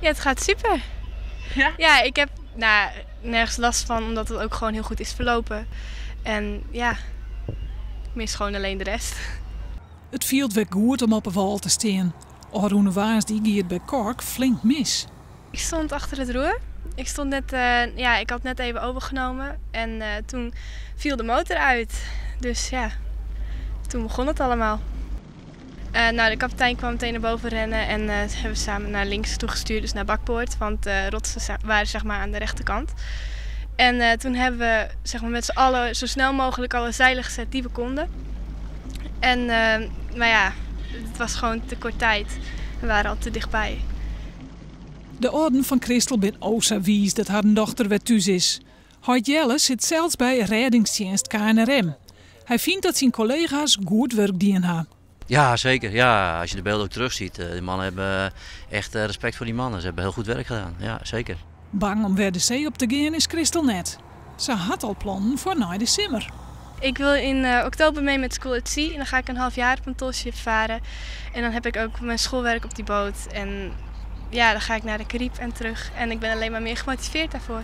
Ja, het gaat super. Ja? Ja, ik heb, nou, nergens last van, omdat het ook gewoon heel goed is verlopen. En ja, ik mis gewoon alleen de rest. It fielt wer goed om op 'e wâl te stean. Ofrûne woansdei gie it by Cork flink mis. Ik stond achter het roer. Ik stond net, ja, ik had net even overgenomen en toen viel de motor uit. Dus ja, toen begon het allemaal. Nou, de kapitein kwam meteen naar boven rennen en hebben we samen naar links toe gestuurd, dus naar bakboord. Want de rotsen waren aan de rechterkant. En toen hebben we met z'n allen zo snel mogelijk alle zeilen gezet die we konden. Maar ja, het was gewoon te kort tijd. We waren al te dichtbij. De âlden fan Christel binne o sa wiis dat har dochter wer thús is. Heit Jelle sit sels by rêdingstsjinst KNRM. Hy fynt dat syn kollega's goed wurk dien ha. Ja, zeker. Ja, als je de beelden ook terugziet, die mannen hebben echt respect voor die mannen. Ze hebben heel goed werk gedaan. Ja, zeker. Bang om wer de see op te gean is Christel net. Se hat al plannen foar nei de simmer. Ik wil in oktober mee met School at Sea en dan ga ik een half jaar op een tallship varen. En dan heb ik ook mijn schoolwerk op die boot. En ja, dan ga ik naar de Cariben en terug. En ik ben alleen maar meer gemotiveerd daarvoor.